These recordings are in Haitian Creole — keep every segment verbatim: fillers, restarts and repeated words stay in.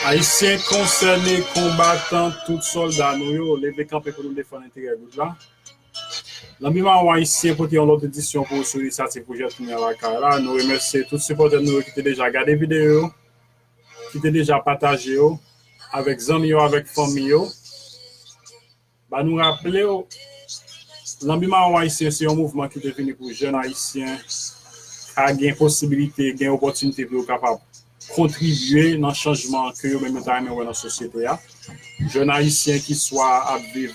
Ayisyen konsène, konbatan, tout sòlda nou yo, leve kanpe pou nou defann enterè goud la. Lanbi Mawon Ayisyen pote yon lòt edisyon pou ou sou inisyativ Pwojè Tounen Lakay la. Nou remèsye tout sipòtè nou yo ki te deja gade videyo yo, ki te deja pataje yo avèk zanmi yo, avèk fanmi yo. Ba nou raple w, Lanbi Mawon Ayisyen se yon mouvman ki te vini pou jèn Ayisyen ka gen posibilite, gen opòtinite pou yo kapab kontribye nan chanjman ke yo menm yo ta renmen wè nan sosyete a. Jèn Ayisyen ki swa ap viv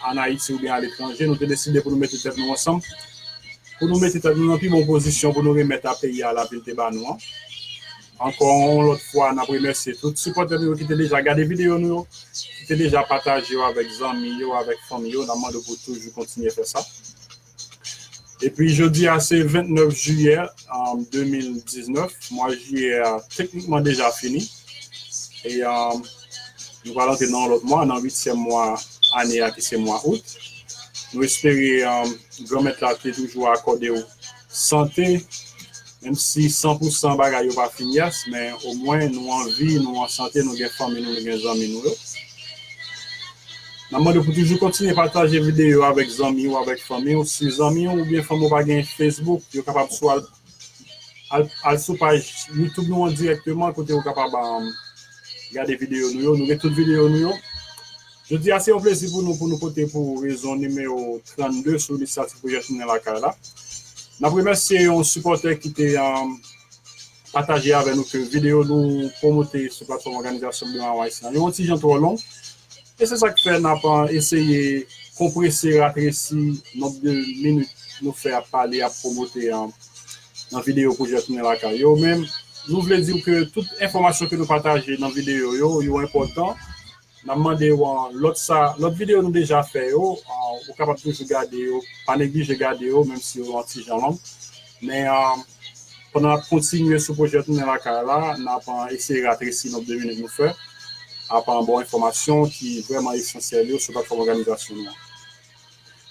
ann Ayiti oubyen aletranje, nou te deside pou nou mete tèt nou ansanm, pou nou mete tèt nou nan pi bon pozisyon pou nou remèt a peyi a lavi l te ba nou an. Ankò yon lòt fwa, n ap remèsye tout sipòtè nou yo ki te deja gade videyo nou yo, ki te deja pataje yo avèk zanmi yo, avèk fanmi yo. N ap mande w pou toujou kontinye fè sa. Epi jodi a se vennèf jiyè, um, de mil diznèf. Mwa jiyè a teknikman deja fini. E, um, nou pral antre nan yon lòt mwa, nan uityèm mwa ane a ki se mwa out. Nou espere, um, Granmèt la te toujou akòde w sante, menm si san pou san bagay yo pa fin yès, men omwen nou an vi, nou an sante, nou gen fanmi nou, nou gen zanmi nou yo. N ap mande w pou toujou kontinye pataje videyo avèk zanmi w, avèk fanmi w. Si zanmi w oubyen fanmi w pa gen Facebook, yo kapab sou al, al, al sou paj YouTube nou an dirèkteman, kote yo kapab, um, gade videyo nou yo. Nou gen tout videyo nou yo. Jodi a, se yon plezi pou nou, pou nou pote pou rezon nimewo trannde sou inisyativ Pwojè Tounen Lakay la. N ap remèsye yon sipòtè ki te, um, pataje avè nou ke videyo nou pwomote sou platfòm òganizasyon Blan Ayisyen an yo yon ti jan twò long. E se sa k fè n ap, uh, eseye konprese, ratresi nonb de minit nou fè ap pale, ap pwomote, um, nan videyo Pwojè Tounen Lakay yo. Men, nou vle di w ke tout enfòmasyon ke nou pataje nan videyo yo, yo enpòtan. N ap mande w, an, lòt sa, lòt videyo nou deja fè yo, an, ou kapab toujou gade yo, pa neglije gade yo, menm si yo yon ti jan long. Men, an, pandan n ap kontinye sou Pwojè Tounen Lakay la, n ap, an, eseye ratresi nonb de minit nou fè, ap, an, ba w enfòmasyon ki vrèman esansyèl yo sou platfòm òganizasyon nou an.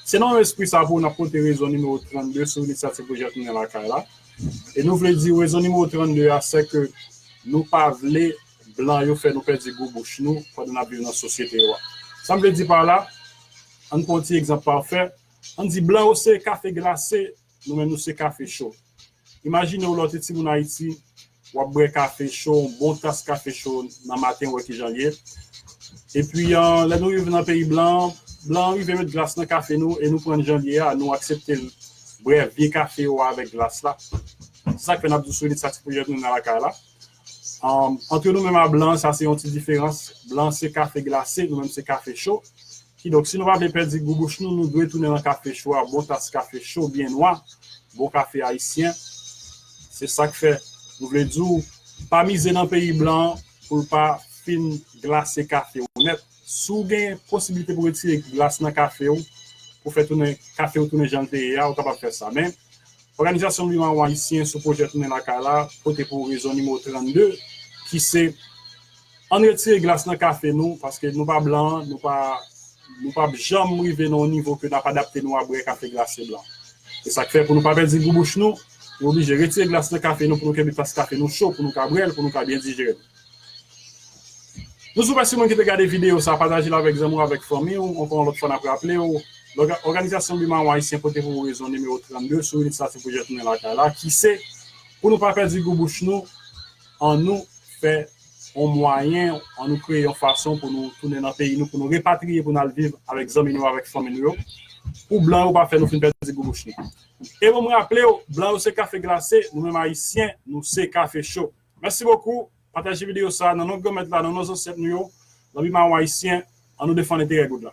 Se nan menm espri sa pou n ap pote rezon nimewo trannde sou inisyativ Pwojè Tounen Lakay la. E nou vle di rezon nimewo trannde a, se ke nou pa vle blan yo fè nou pèdi gou bouch nou pandan n ap viv nan sosyete yo a. Sa m vle di pa la, ann pran yon ti egzanp pafè. Ann di blan yo se kafe glase, nou menm nou se kafe cho. Imajine w lè w te timoun Ayiti, w ap bwè kafe cho, yon bon tas kafe cho nan maten, w wè kijan l ye. Epi, an, lè nou rive nan peyi blan, blan an rive met glas nan kafe nou e nou pran l jan l ye a, nou aksepte l bwè vye kafe yo avèk glas la. Se sa k fè n ap di w sou inisyativ Pwojè Tounen Lakay la. An, antre nou menm a blan, sa se yon ti diferans. Blan se kafe glase, nou menm se kafe cho. Kidonk, si nou pa vle pèdi gou bouch nou, nou dwe tounen nan kafe cho a, bon tas kafe cho, byen nwa, bon kafe ayisyen. Se sa k fè nou vle di w, pa mize nan peyi blan pou l pa fin glase kafe w nèt. Si w gen posiblite pou retire glas nan kafe w, pou fè tounen, kafe w tounen jan l te ye a, ou kapab fè sa. Men, Òganizasyon Blan Ayisyen sou pwojè Tounen Lakay la pote pou ou rezon nimewo trannde, ki se ann retire glas nan kafe nou, paske nou pa blan, nou pa, nou p ap janm rive nan yon nivo ke n ap adapte nou a bwè kafe glase blan. E sa k fè pou nou pa pèdi gou bouch nou, nou oblije retire glas nan kafe nou pou nou kenbe tas kafe nou cho, pou nou ka bwè l, pou nou ka byen dijere l. Nou sou pèsi moun ki te gade videyo sa, pataje l avèk zanmi w, avèk fanmi w. Ankò yon lòt fwa, n ap raple w, lòga-, òganizasyon Blan Ayisyen pote pou ou rezon nimewo trannde sou inisyativ pwojè Tounen Lakay la, ki se pou nou pa pèdi gou bouch nou, annou fè yon mwayen, annou kreye yon fason pou nou tounen nan peyi nou, pou nou repatriye, pou n al viv avèk zanmi nou, avèk fanmi nou yo, pou blan yo pa fè nou fin pèdi gou bouch nou. E bon, mwen raple w, blan yo se kafe glase, nou menm ayisyen, nou se kafe cho. Mèsi bokou. Pataje videyo sa a nan non Granmèt la, nan non zansèt nou yo. Lanbi Mawon Ayisyen, annou defann enterè goud la.